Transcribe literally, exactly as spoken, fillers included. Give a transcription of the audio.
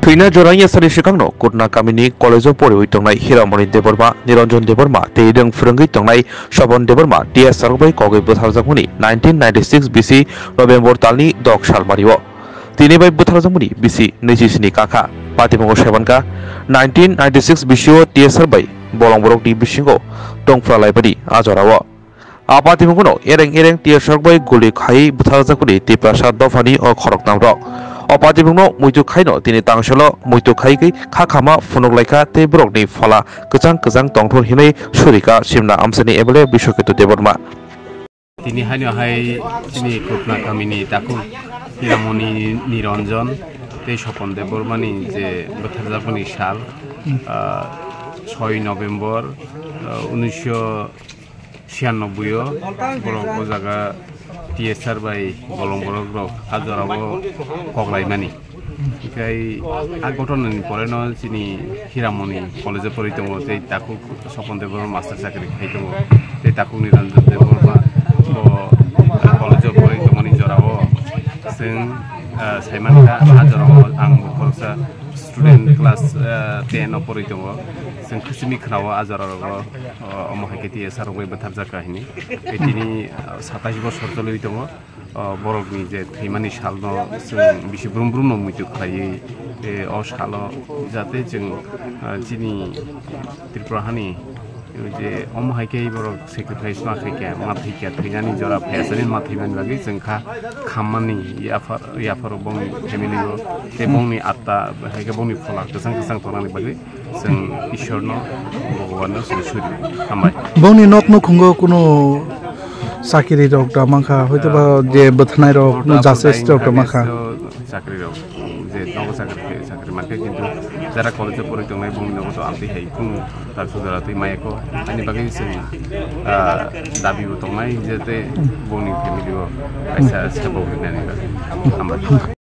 Thwina jora wngya sani swkangno Kutna kamini college-o poriwi tongnai Hiramoni Debbarma, Niranjan Debbarma tei rwng phwrwngwi tongnai Swapan Debbarma T S R bai kogwi bwtharjakmani nineteen ninety-six bisi November talni dok salmario. Tini bai bwtharjakmani bisi naichi sini kakha. Patimungo sebankha nineteen ninety-six bisio T S R bai bolong borokni bisingo tongphra laibadi a jorao. A patimungo ereng ereng T S R bai guli khai bwtharjakmani Tiprasa dophani o khoroknam rok. O patimungno muitu khaino tini tangselo muitu khaigwi kha khama phunuk laikha tei borokni phola kwchang kwchang tongthor hinwi surika Simna amchani M L A Biswaketu Debbarma. Tini haino hai chini Kutna kamini takhuk Hiramoni Niranjan tei Swapan Debbarmani je bwtharjakmani sal, ah, soi November, ah, unisho siyannobboi o borok o jaga T S R bai bolong borok rok a jorao kok laimani. Hinkhe a ghotona ni pore no chini Hiramoni college o pori tongo tei takhuk Swapan Debbarma master chakri khai tongo tei takhuk Niranjan Debbarma bo college o pori tongmani jorao chwng, ah, saimankha a jorao ang bo khoroksa student class, ah, ten o pori tongo. Chwng khasimi khwnao a jorao. O, omo hai khe T S R rok bai bwtharjak kha hini. Tei tini, ah, satais bosor choliwi tongo. O, borokni je thwimani salno chwng bisi brum brumno muitu khlaiwi, eh, o salo jate chwng, ah, chini Tripura hani je omo hai khe borok sacrifice ma khai kha, ma thwi kha, thwinani jora phaiya sani ma thwimani bagwi chwng kha khammani yaphar, yapharo bongni family o tei bongni atta hai khe bongni phola kwchang kwchang tongnani bagwi. Chwng Ishwarno, Bhagwanno chwng suri. Hambai. Bongni nok nukhungo kuno chakiri rok da mankha, hoito ba je bwthanai rok, no justice rok da mankha. Chakri rok, je nogo chakri, chakri mankha, kintu jara college o pori tongnai bongni nogo to amtwi hai kunu tak sujara twi maya ko. Ani bagwi chwng, ah, dabi bo tongnai je te bongni family o kaisa sabo rinani bagwi. Hambai.